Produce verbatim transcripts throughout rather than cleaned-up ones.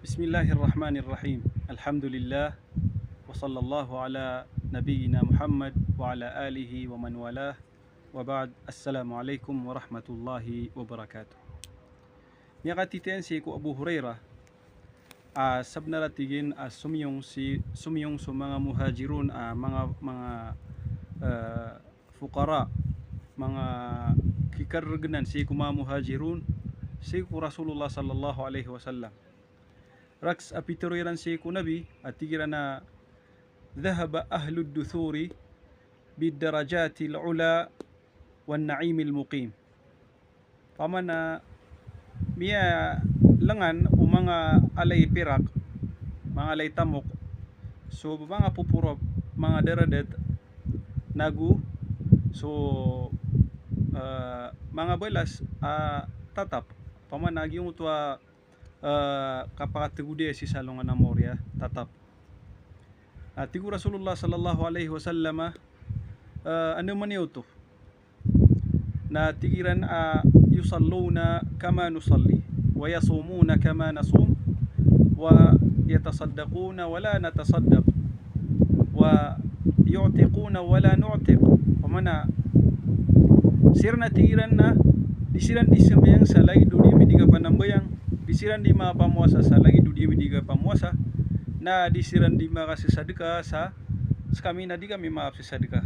Bismillahirrahmanirrahim. Alhamdulillah. Wa sallallahu ala nabiyyina Muhammad wa ala alihi wa man walah. Wa ba'd. Assalamualaikum warahmatullahi wabarakatuh. Miyakatitayan sii ko Abu Hurairah, a, sabnar a tig iyan a somiyong si, somiyong so manga Muhajirun, a, manga, manga, eh, fuqara, manga kikargnan sii ko manga Muhajirun, sii ko Rasulullah sallallahu alaihi wasallam. Rakhs a pitharo iran sii ko Nabi, a tig iran a, "Dhahaba ahlud duthuri bid darajatil ula wan na'imil muqim." Pamana miyalengan o manga alay pirak, manga alay tamok, so manga poporop, manga daradat, nago so, eh, manga balas a tatap. Pamana giyangkoto a eh, kapakategodi sii sa alongan a Moriya, tatap. Na tig o Rasulullah sallallahu alaihi wasallam, eh, ano man iyo oto? Na tig iran a, "Yusalluna kama nusalli, wa yasumuna kama nasum, wa yatasaddaquna wa la natasaddaq, wa yu'tiquna wa la nu'tiq." Pamana siran a tig iran na di siran di sambayang sa lagid o di ami di kapanambayang, di siran di makapamowasa sa lagid o di ami di kapamowasa, na di siran di makasasadka sa, sa kami na di kami makasasadka.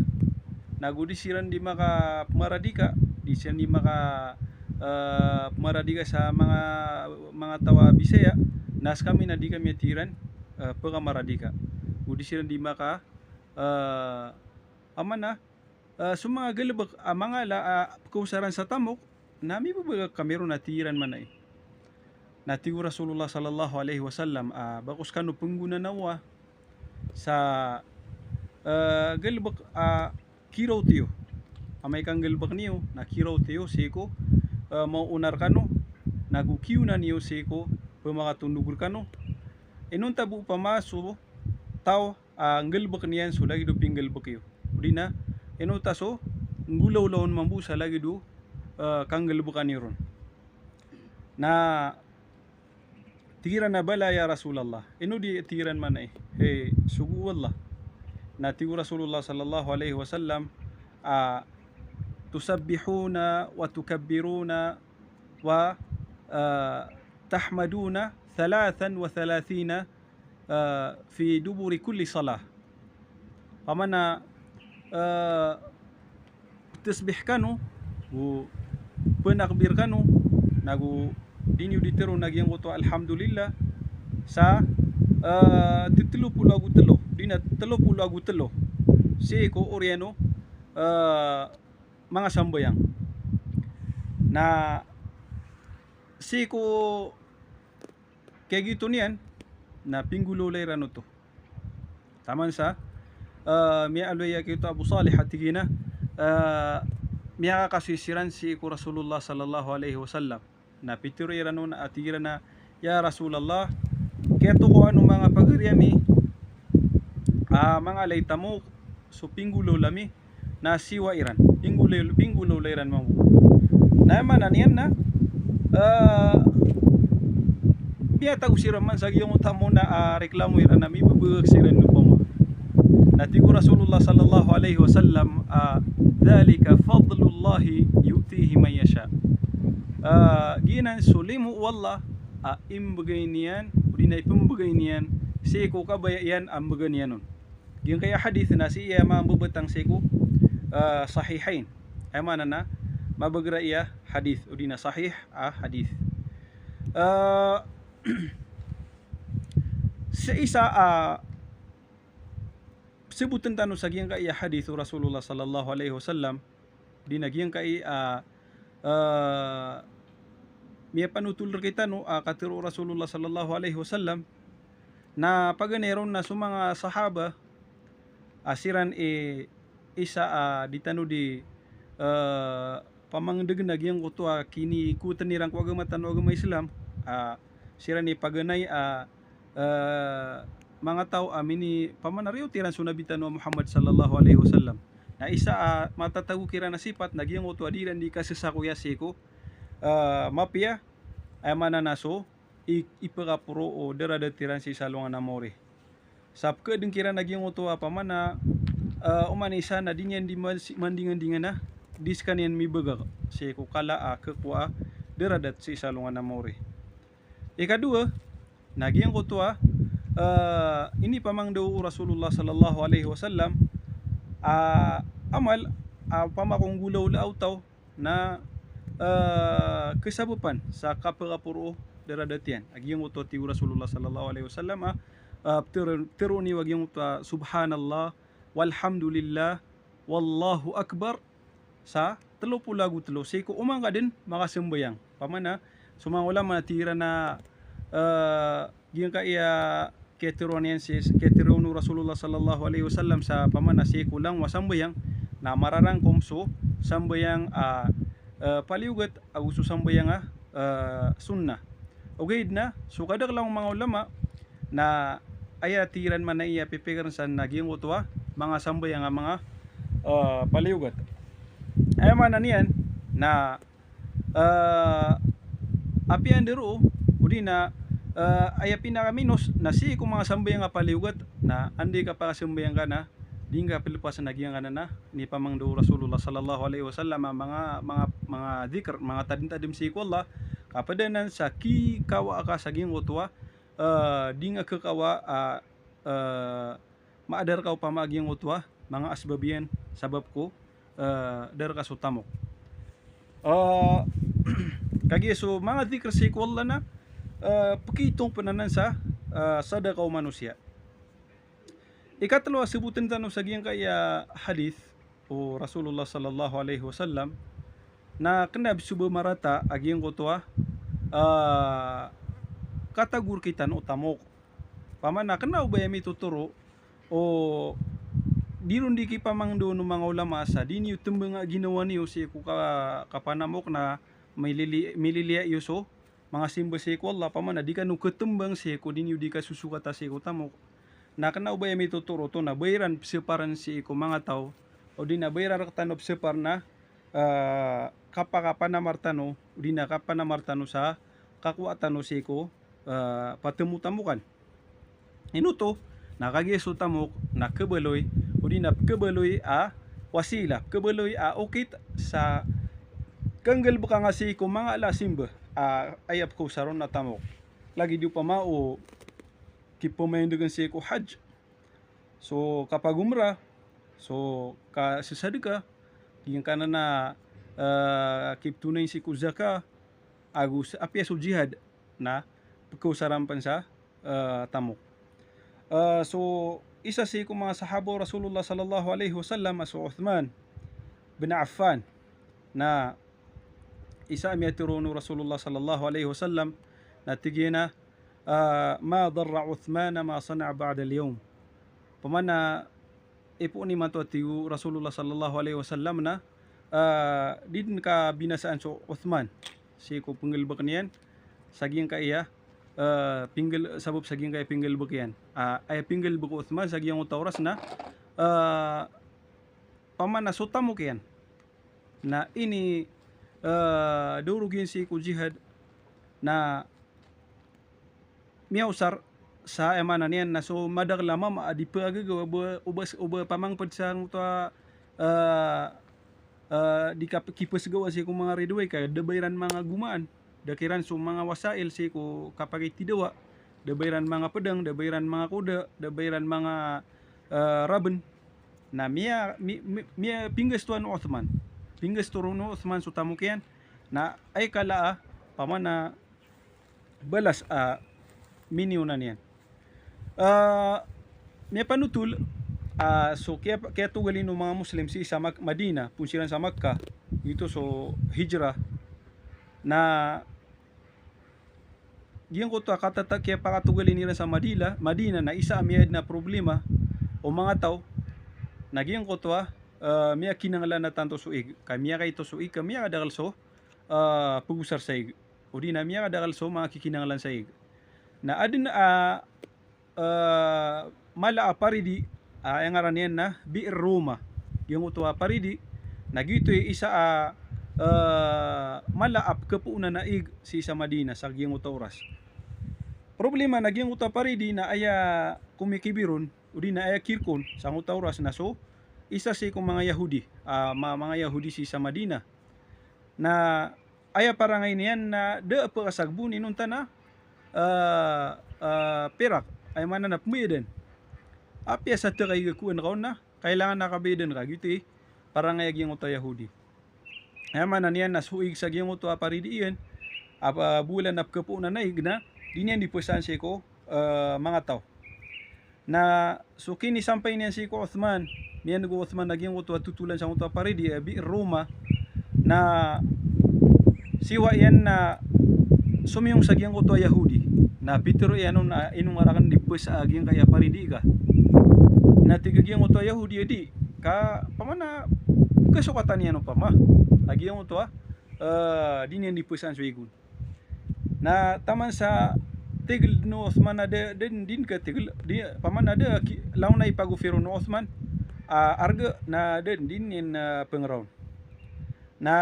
Nago di siran di makamaradika, di siran di maka, eh, maradika sa manga, manga taw a Bisaya, na sa kami na di kami, tig iran, eh, pekamaradika. Go di siran di maka, eh, amana, eh, so manga galebek a manga ala a pekeosaran sa tamok, na mibebegak kami ron, a tig iran manay. Na tig o Rasulullah sallallahu alaihi wasallam a, ba ko sekano penggonanaowa sa, eh, galebek a kiraot iyo. Amay ka nggalebek niyo, na kiraot iyo sii ko, eh, maoona rekano, nago kiyonan iyo sii ko pemakatondog rekano. Inonta bo opama so taw a nggalebek niyan so lagid o pinggalebek iyo. Odi na, inonta so nggolawla on mambo sa lagid o, eh, kanggalebekan iyo ron. Na tig iran a, "Bala ya Rasulallah." Ino di, tig iran manay, hay sogo o Allah. Na tig o Rasulullah sallallahu alaihi wasallam a, "Tusabbihuna wa tukabbiruna wa, eh, tahmaduna thalathan wa thalathina, eh, fi duburi kulli salah." Pamana, eh, tasbih kano, go penakbir kano, nago di niyo di tero na giyangkoto a alhamdulillah sa, eh, tetelo polo ago telo, di na telo polo ago telo sii ko oriyan o, eh, manga sambayang. Na sii ko kagiya oto niyan, na pinggolawla iran oto. Taman sa, eh, miyaaloy a giyoto a Abu Salih a tig iyan a, eh, miyakakasoy siran sii ko Rasulullah sallallahu alaihi wasallam. Na pitharo iran on a tig iran a, "Ya Rasulullah, kiyatokawan o manga pagari ami a manga alay tamok so pinggolawla mi, na siyowa iran, pinggolaw-, pinggolawla iran mambo." Na aya maana niyan na, eh, miyatago siran man sa giyangkoto a mona a reklamo iran a mibebegak siran opama. Na tig o Rasulullah sallallahu alaihi wasallam a, "Dhalika fadlullahi yu'tihi man yasha." Eh, giyanan so limo o Allah a imbegay niyan, odi na ipembegay niyan sii ko kabaya iyan a mbegay niyan on. Giyangkaya hadith na sii iya mambebetang sii ko, eh, Sahihain. Aya maana na mabagr iya hadith, odi na sahih a hadith. Eh, sii sa, ah, seboten tano sa giyangkaya hadith o Rasulullah sallallahu alaihi wasallam, di na giyangkai a, eh, miyapanotol rekitano a katero o Rasulullah sallallahu alaihi wasallam, na paganay ron na so manga sahaba a siran i isa a di tano di, eh, pamangdeg na giyangkoto a kinikoten iran ko agama tano a agama Islam, a siran i paganay a, eh, manga taw a mini pamanariyo tiran so Nabi tano a Muhammad sallallahu alaihi wasallam. Na isa a matatago kiran a sipat na giyangkoto a di iran di kasesakoya sii ko, eh, mapiya, aya maana na so, i-, ipekaporo o daradat iran sii sa alongan a maori. Sa pekedeng kiran a giyangkoto a pamana, eh, oman isa na di niyan di mas-, mandingan-dingan a di sekaniyan mibegak sii ko kala a kekowa a daradat sii sa alongan a maori. Ikadowa, na giyangkoto a, eh, inipamangdo o Rasulullah sallallahu alaihi wasallam a amal a pamakonggolawla o taw na, eh, kesabapan sa kapekaporo o daradat iyan. A giyangkoto a tig o Rasulullah sallallahu alaihi wasallam a, eh, tero-, teroon iyo a giyangkoto a subhanallah, walhamdulillah, wallahu akbar, sa telo polo ago telo sii ko oman ka den makasambayang. Pamana, so manga ulama na tig iran a, eh, giyangkaya keteroon iyan sii, keteroon o Rasulullah sallallahu alaihi wasallam sa pamana sii ko langowan a sambayang, na mararangkom so sambayang a, eh, paliyogat ago so sambayang a, eh, sunnah. Ogaid na so kadakelan o manga ulama na aya tig iran man a iya pipikirn san na giyangkoto a manga sambayang a manga, eh, paliyogat. Aya maana niyan na, eh, apiya ndero, odi na, eh, aya pinakaminos na sii ko manga sambayang a paliyogat na anda i kapakasambayang ka na di ngka pelepasen a giyangkanan a inipamangdo o Rasulullah sallallahu alaihi wasallam a manga, manga, manga dhikr, manga tadem-tadem sii ko Allah, kaped anan sa kikawa ka sa giyangkoto a, eh, di ngka kekawa a, eh, maadar ka opama a giyangkoto a manga asbab iyan sabap ko, eh, dar ka so tamok. Eh, kagiya so manga dhikr sii ko Allah na, eh, pekiitong pen anan sa, eh, sadaka o manosiya. Ikatelo a seboten tano sa giyangkaya hadith o Rasulullah sallallahu alaihi wasallam na kena bo so ba marata a giyangkoto a, ah, katagor kitan o tamok. Pamana kena o ba iya mitotoro o di ron di kipamangdoon o manga ulama sa di niyo tembang a ginawa niyo sii ko ka-, kapanamok na milili-, mililiya iyo so manga simba sii ko Allah, pamana di kano ketembang sii ko di niyo di kasosokata sii ko tamok. Na kena o ba iya mitotoro oto na ba iran peseparen sii ko manga taw, odi na ba iran rektano pesepar na, eh, kapakapanamar tano, odi na kapanamar tano sa kakowa tano sii ko, eh, patemotamokan. Ino oto, na kagiya so tamok na kebaloy, odi na kebaloy a wasila, kebaloy a okit sa kenggelbeka nga sii ko manga ala a simba a aya pekosar on na tamok. Lagid opama o kipemaindegen sii ko hajj, so kapagomra, so kasesadeka, giyangkanan a, eh, kiptonay sii ko zaka, ago sa, apiya so jihad, na pekosaran pen sa, eh, tamok. Eh, so isa sii ko manga sahaba o Rasulullah sallallahu alaihi wasallam a so Uthman bin Affan, na isa a miyatero o Rasulullah sallallahu alaihi wasallam na tig iyan a, ah, "Ma darra Uthmana ma sana'a ba'dal yawm." Pamana ipoon imanto a tig o Rasulullah sallallahu alaihi wasallam na, ah, di den kabinasaan so Uthman sii ko penggelbek niyan sa giyangkaya, ah, pinggel-, sabap sa giyangkaya pinggelbek iyan. Ah, aya pinggelbek o Uthman sa giyangkoto a oras na, ah, pamana so tamok iyan na ini, eh, dorog iyan sii ko jihad na miyaosar sa aya maana niyan na so madakel a mama a di pagaga o ba, o ba, o ba pamangped sangkoto a, eh, eh, di kap-, kipesgawa sii ko manga ridoay ka da ba iran manga gomaan. Da kiran so manga wasail sii ko kapakitidawa, da ba iran manga pedang, da ba iran manga koda, da ba iran manga, eh, raben. Na miya, mi-, mi-, miyapinggastoan o Uthman. Pinggasto ron o Uthman so tamok iyan. Na aya kala a pamana balas a miniyonan iyan. Ah, miyapanotol, ah, so kiya-, kiyatogalin o manga Muslim sii sa Mak-, Madinah, poon siran sa Makkah, giyoto so hijrah. Na giyangkoto a katata-, kiyapakatogalin iran sa Madila-, Madinah na isa a miyaadn a problema o manga taw, na giyangkoto a, ah, miyakinanglan a tanto so ig, ka miyakaito so ig, ka miyakadakel so, ah, pegosar sa ig. Odi na miyakadakel so manga kikinanglan sa ig. Na aden a, eh, mala a paridi, ah, aya ngaran iyan na Bi'r Ruma. Giyangkoto a paridi, na giyoto i isa a, eh, mala a pekepoonan a ig sii sa Madinah sa giyangkoto a oras. Problema na giyangkoto a paridi na aya komikibir on, odi na aya kirk on sangkoto a oras na so isa sii ko manga Yahudi, ah, ma-, manga Yahudi sii sa Madina. Na aya parangay niyan na da a pekasagbo inonta na, ah, ah, pirak, aya maana na pembayadan. Apiya sa teka iga kowan ka on na kailangan a kabayadan ka, giyoto i parangay a giyangkoto a Yahudi. Aya maana niyan na so ig sa giyangkoto a paridi iyan, a, a, bolan a pekapoonan a ig na di niyan di pesaan sii ko, eh, manga taw. Na so kinisampay niyan sii ko Uthman, miyaneg o Uthman a giyangkoto a totolan sangkoto a paridi, eh, Bi'r Ruma, na siwa iyan na somiyong sa giyangkoto a Yahudi. Na pitero iyan on, ah, ino nga raken di pesa a giyangkaya paridi ka. Na tig a giyangkoto a Yahudi a di, ka pamana kesokatan iyan opama a giyangkoto a, eh, di niyan di pesaan so ig on. Na taman sa tig o Uthman a da, da den di katig, di, pamana da ki, langon a ipagoffer on o Uthman a arga na da den di niyan, eh, pengeraon. Na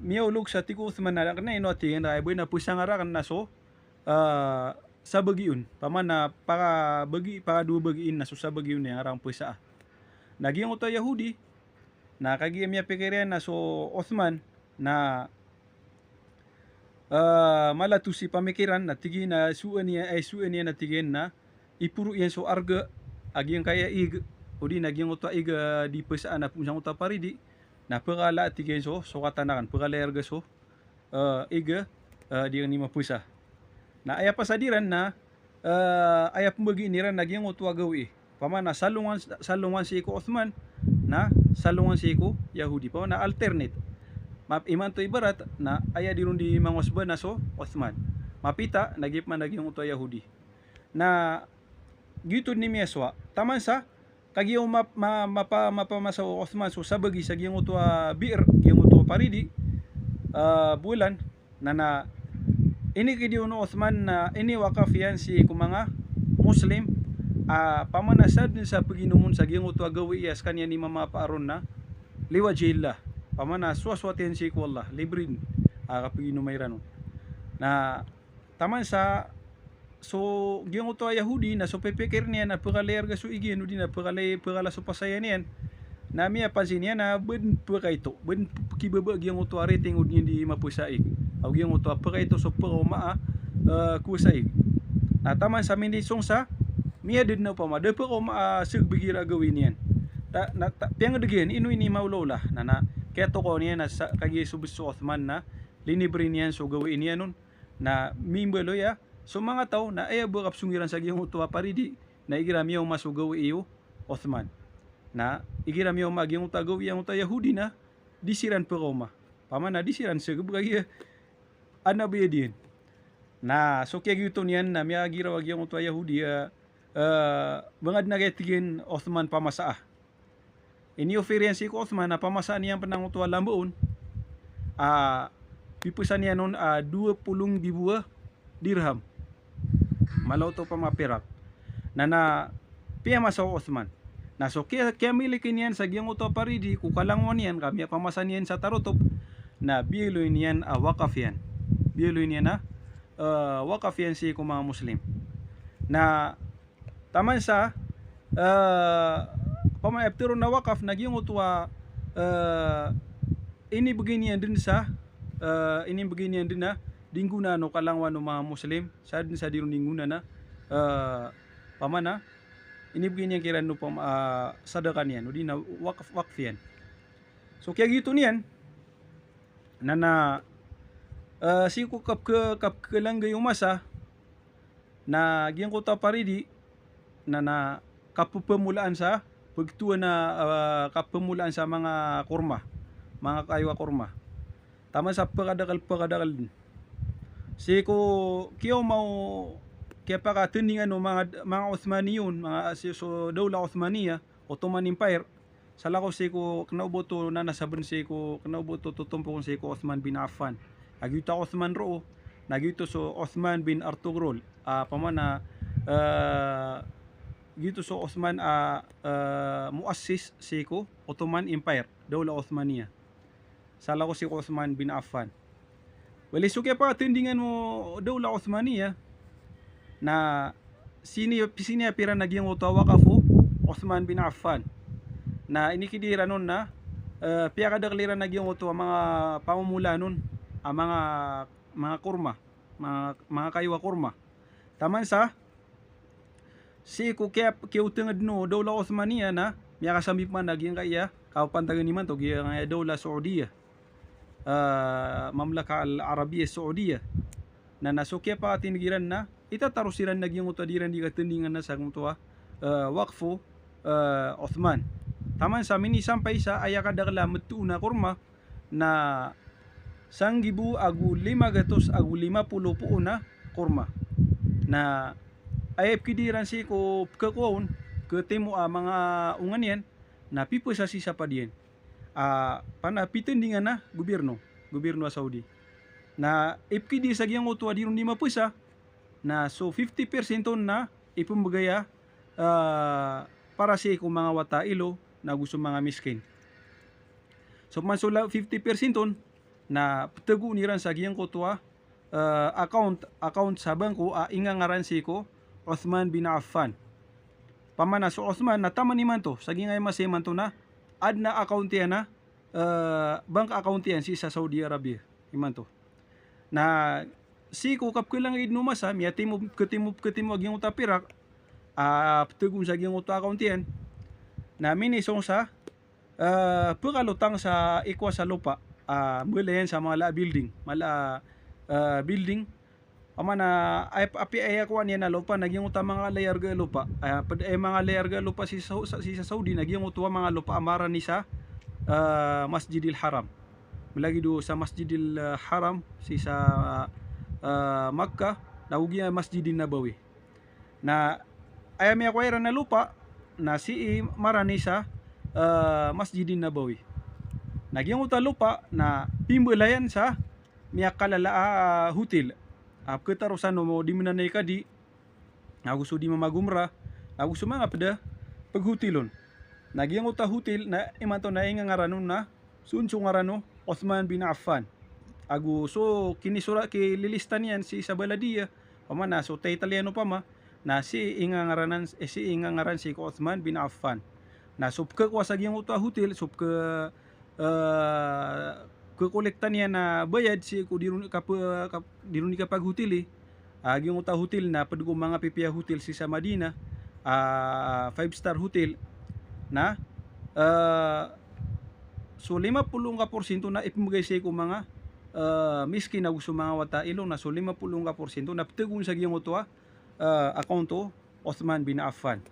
miyaolog sa tig o Uthman a da kena ino a tig iyan a aya bo na pesa nga raken na so, eh, sabagi on. Pamana pakabagi, pakadowa bagi on na so sabagi on aya nga raken pesa a. Na giyangkoto a Yahudi, na kagiya miyapikir iyan na so Uthman na, eh, mala oto si pamikiran, na tig iyan a soan iyan, ay soan iyan a tig iyan na iporo iyan so arga a giyangkaya ig, odi na giyangkoto a ig a di pesaan a poon sangkoto a paridi, na pekala a tig iyan so, sokatan aken, pekala i arga so, eh, ig, eh, di aken di mapesa. Na aya pasad iran na, eh, aya pembagian iran na giyangkoto a gawii. Pamana salongan, salongan sii ko Uthman, na salongan sii ko Yahudi. Pamana alternate. Map-, imanto ibarat na aya di ron di mangosba na so Uthman. Mapita na giyapman a giyangkoto a Yahudi. Na giyoto den i miyasowa. Taman sa kagiya o map-, ma-, mapa-, mapamasa o Uthman so sabagi sa giyangkoto a bi'r, giyangkoto a paridi, ah, bolan, na, na inikidi on o Uthman na iniwakaf iyan sii ko manga Muslim a pamana sa den sa peginomon sa giyangkoto a gawii a sekaniyan i mamapaar on na liwajhillah. Pamana sowasowat iyan sii ko Allah, libre den a kapeginomai ran on. Na taman sa so giyangkoto a Yahudi na so pipikir iyan a pekala i arga so ig iyan odi na pekala i, pekala so pasaya niyan. Na miyapansin iyan a ba den pekaito, ba den pekibaba giyangkoto a rating o di niyan di mapesa a ig. Ago giyangkoto a pekaito so pekaoma a, eh, kowasa a ig. Na taman sa minisong sa miyada den a opama da pekaoma a seg begi ra gawii niyan. Ta-, na ta-, piyangedeg iyan, ino ini maolaola. Na, na kiyatokawan iyan a sa, kagiya so bes so Uthman na linibre niyan so gawii niyan on. Na mimbaloy a so manga taw na aya bo a kapesong iran sa giyangkoto a paridi na igira miyaoma so gawii o Uthman. Na igira miyaoma giyangkoto a gawii angkoto a Yahudi na di siran pekaoma. Pamana di siran seg, kagiya adn a bayad iyan. Na so kiyagiyoto niyan na miyagiraw a giyangkoto a Yahudi a, eh, bangad na kaya tig iyan Uthman pamasa a. Ini-offer iyan sii ko Uthman a pamasaan iyan pen angkoto a lamba on a pipesaan iyan on a dowa polo nggibo a dirham. Mala oto pamapirak. Na, na piyamasa o Uthman. Na so kiya-, kiyamiliki niyan sa giyangkoto a paridi ko kalangowan iyan ka miyapamasa niyan sa tarotop, na biyaloy niyan a wakaf iyan. Biyaloy niyan a, eh, wakaf iyan sii ko manga Muslim. Na taman sa, eh, pamana iptero na wakaf na giyangkoto a, eh, inibegay niyan den sa, eh, inibegay niyan den a di nggonaan o kalangowan o manga Muslim, sa den sa di ron di nggonaan a, eh, pamana inibegay niyan kiran o pam-, ah, sadaka niyan, odi na wakaf, wakaf iyan. So kiyagiyoto niyan, na, na, eh, sii ko kap-, ke-, kap-, kelanggay o masa, na giyangkoto a paridi, na, na kapepemolaan sa, pegtowan a, ah, kapemolaan sa manga korma, manga kayo a korma. Taman sa pekadakel, pekadakel den. Sii ko kiyaoma o kiyapakatendingan o manga, manga Uthmaniyon, manga si-, so Dawla Uthmaniya, Ottoman Empire, salakaw sii ko kena o ba oto nanasaben sii ko, kena o ba oto totompokon sii ko Uthman bin Affan. A giyoto a Uthman roo, na giyoto so Uthman bin Artugrul. A, pamana, eh, giyoto so Uthman a, eh, muassis sii ko Ottoman Empire, Dawla Uthmaniya. Salakaw sii ko Uthman bin Affan. Wali so kiyapakatendingan o Dawla Uthmaniya, Na sini, sini a piran a giyangkoto a wakaf o Uthman bin Affan. Na inikidi iran on na, eh, piyakadakel iran a giyangkoto a manga pamomolaan on a manga, manga korma, manga, manga kayo a korma. Taman sa sii ko kiya, kiyaotenged o Dawla Uthmaniyah na miyakasambi pman a giyangkaya kapantagan imanto giyangkaya Dawla Saudiya, ah, Mamlaka Al-Arabiya Saudiya. Na, na so kiyapakatindeg iran na itataros iran a giyangkoto a di iran di katendingan na sa giyangkoto a, eh, wakaf o, eh, Uthman. Taman sa minisampay sa aya kadakel a metoon a korma na sanggibo ago lima gatos ago lima polo poon a korma. Na aya ipekidi iran sii ko pekakowa on, ketimo a manga onga niyan, na pipesa sii sa padiyan. Ah, pana pitendingan a gobirno, gobirno a Saudi. Na ipekidi sa giyangkoto a di ron di mapesa, na so fifty percent on na ipembegay a, ah, para sii ko manga wata a ilo, na go so manga miskin. So pman so la-, fifty percent on, na petegoon iran sa giyangkoto a, eh, account, account sa bangko a ingangaran sii ko Uthman bin Affan. Pamana so Uthman na taman imanto, sa giyangkaya masa imanto na aden a account iyan a, eh, bank account iyan sii sa Saudi Arabia imanto. Na sii ko kapekhalangid o masa, miyatimo, ketimo, ketimo a giyangkoto a pirak, ah, petegoon sa giyangkoto a account iyan. Na minisong sa, eh, pekalotang sa ikowa sa lopa, ah, mbalayan sa mala a building, mala a, eh, building. Pamana, ay, apiya aya kowa niyan a lopa na giyangkoto a manga alay a arga a lopa. Ah, ped-, eh, manga alay a arga a lopa sii sa, sa, sii sa Saudi na giyangkoto a manga lopa a marani sa, eh, Masjidil Haram. Malagid o sa Masjidil, eh, Haram sii sa, eh, Makkah, na go giya Masjidin Nabawi. Na aya miyakowa iran a lopa na sii marani sa, eh, Masjidin Nabawi. Na giyangkoto a lopa na pimbalayan sa miyakalala a hotel. A peketarosan o di menanay kadi, na go so di mamagomra, na go so manga ped a peghotel on. Na giyangkoto a hotel na imanto na ingangaran on na so, so ngaran o Uthman bin Affan. Ago so kinisora, kililista niyan sii sa baladiya, pamana so title iyan opama, na sii ingangaranan, eh, sii ingangaran sii ko Uthman bin Affan. Na so pekakowa sa giyangkoto a hotel, so peke, eh, kekolekta niyan a bayad sii ko di ron kape-, kap-, di ron di kapaghoteli. Ah, giyangkoto a hotel na ped ko manga pipiya a hotel sii sa Madinah, ah, five star hotel. Na, eh, so lima polo ngka porsyento na ipembegay sii ko manga, eh, miskin ago so manga wata a ilo, na so lima polo ngka porsyento na petegoon sa giyangkoto a, eh, account o Uthman bin Affan.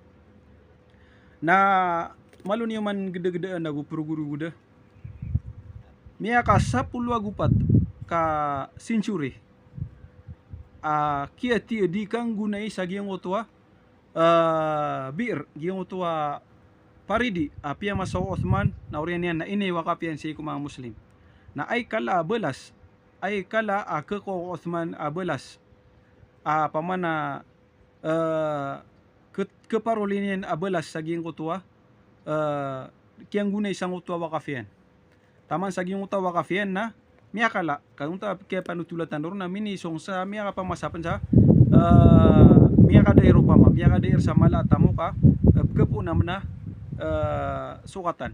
Na malo niyo man gedegedaan ago perogorogod a, miyakasapolo ago pat ka century a kiyatiya di kanggonai sa giyangkoto a, eh, bi'r, giyangkoto a paridi a piyamasa o Uthman, na oriyan iyan na iniwakaf iyan sii ko manga Muslim. Na ay kala a balas, ay kala a kekowa o Uthman a balas, a pamana, eh, ke-, keparoli niyan a balas sa giyangkoto a, eh, kiyanggonai sangkoto a wakaf iyan. Taman sa giyangkoto a wakaf iyan na miyakala, ka giyangkoto a kiyapanothola tano ron na minisong sa miyakapamasa pen sa, eh, miyakadair opama, miyakadair sa mala a tamok a, eh, pekepoon a mena, eh, sokatan.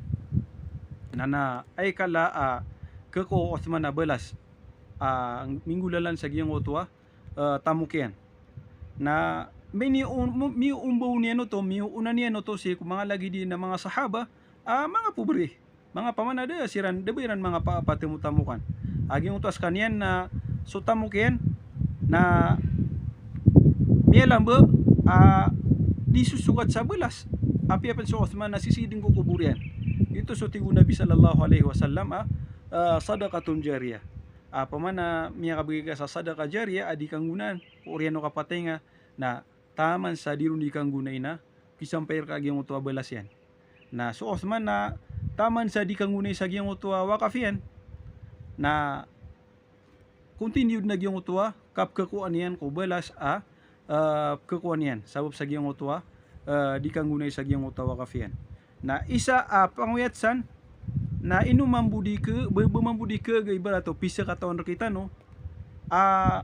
Na, na ay kala a kekowa o Uthman a balas a minggolalan sa giyangkoto a, eh, tamok iyan. Na mini-, miyoombaw niyan oto, miyoonan iyan oto sii ko manga lagid iyan a manga sahaba a manga pobre. Manga pamana da siran, da ba iran manga pa-, patemotamokan. A giyangkoto a sekaniyan na so tamok iyan na miyalamba a di sosogat sa balas. Apiya pen so Uthman na sisii den ko kobor iyan. Ito so tig o Nabi sallallahu alaihi wasallam a, eh, sadaqatun jariyah. A pamana miyakabegay ka sa sadaqah jariyah a di kanggonaan ko oriyan o kapatay nga, na taman sa di ron di kanggonai na kisampay reka giyangkoto a balas iyan. Na so Uthman na taman sa di kanggonai sa giyangkoto a wakaf iyan, na continue den a giyangkoto a kapekekowaan iyan ko balas a, eh, pekekowaan iyan sabap sa giyangkoto a, eh, di kanggonai sa giyangkoto a wakaf iyan. Na isa a pangoyat san, na ino mambo di ke, ba, ba mambo di ke, ga ibarat o pisa katawan rekitano a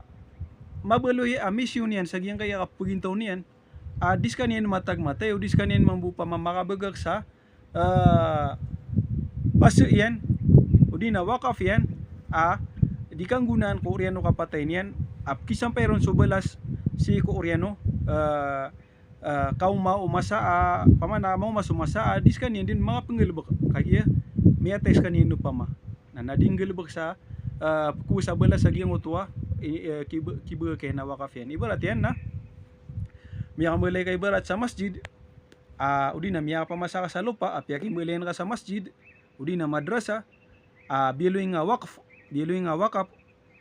mabaloy a misyon iyan sa giyangkaya kapagintaw niyan a di skaniyan matag matay o di skaniyan mambo pama makabagak sa, eh, pasa iyan o di na wakaf iyan a di kanggonaan ko oriyan o kapatay niyan a pkisampay ron so balas sii ko oriyan o, eh, eh, kaoma o masa a, pama na maoma so masa a di skaniyan dn makapnggalbk kagiya miyatay skaniyan opama. Na, na di nggalbk sa, eh, pkowasa balas sa giyangkoto a, i-, eh, kib-, kibagak iyan a wakaf iyan. Ibarat iyan na miyakambalay ka ibarat sa masjid, a, o di na miyakapamasa ka sa lopa a piyakimbalayan ka sa masjid o di na madrasa, a, biyaloy nga wakf, biyaloy nga wakaf,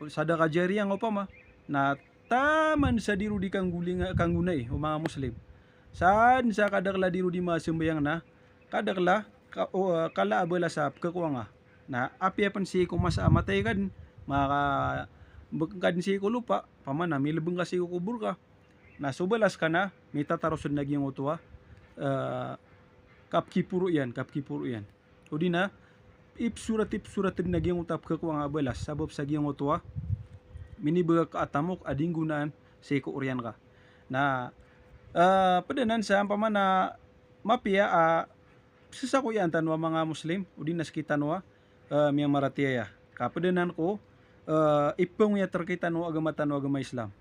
sadaqah jariyah nga opama, na taman sa di ro di kanggolinga-, kanggonai o manga Muslim. Sadn sa kadakl a di ro di masambayang na kadakl a ka-, o, eh, kala a balas a pkhakowa nga. Na apiya pn sii ko masa a matay ka dn, maka-, bk ka dn sii ko lopa, pama na milbng ka sii ko kobor ka. Na so balas ka na mitataro sn a giyangkoto a, eh, kapkiporo iyan, kapkiporo iyan. O di na ipsorat, ipsorat dn a giyangkoto a pkhakowa nga a balas sabap sa giyangkoto a minibagak a tamok a di nggonaan sii ko oriyan ka. Na, eh, pd anan sa ampamana mapiya a pzasakoyaan tano a manga Muslim o di na skitano a, eh, miyamaratiyaya. Ka pd anan ko, eh, ipangoyat rkitano a agama tano a agama Islam.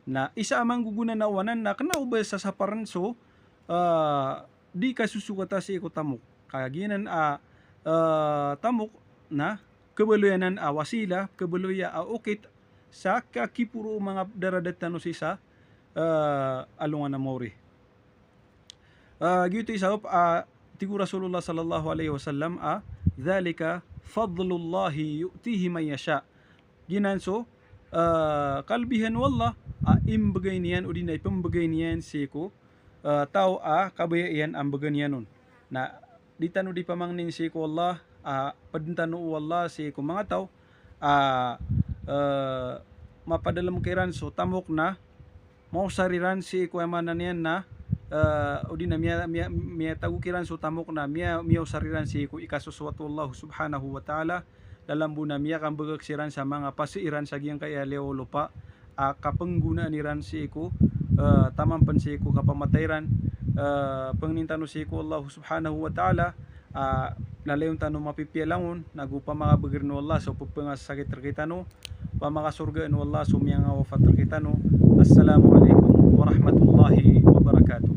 Na isa a manggogonanao anan na kna o ba sasaparn so, eh, di kasosokata sii ko tamok. Ka giyanan a, eh, tamok na kabaloy anan a wasila, kabaloy a okit sa kakiporo o manga daradat tano sii sa, eh, alongan a maori. Ah, giyoto i sabap a tig o Rasulullah sallallahu alaihi wasallam a, "Dhalika fadlullahi yu'tihi man yasha." Giyanan so, ah, kalbihan o Allah a imbgay niyan o di na ipmbgay niyan sii ko, ah, taw a kabaya iyan a mbgan iyan on. Na di tano di pamangnin sii ko Allah, ah, pd tano o Allah sii ko manga taw a, eh, mapadalm kiran so tamok na maosar iran sii ko, aya maana niyan na, eh, o di na miya-, miya-, miyatago kiran so tamok na miya-, miyaosar iran sii ko ikasosowat o Allah subhanahu wa ta'ala, lalambo na miyakambagak siran sa manga pasa iran sa giyangkaya liyawaw o lopa a kapnggonaan iran sii ko, eh, taman pn sii ko kapamatay iran, eh, pangnin tano sii ko Allah subhanahu wa ta'ala, ah, lalayon tano mapipiya langon, nago pamakabagr o Allah so pphangasakit rkitano, pamakasorgaan o Allah so miyangawafat rkitano. Assalamu alaikum warahmatullahi wabarakatuh.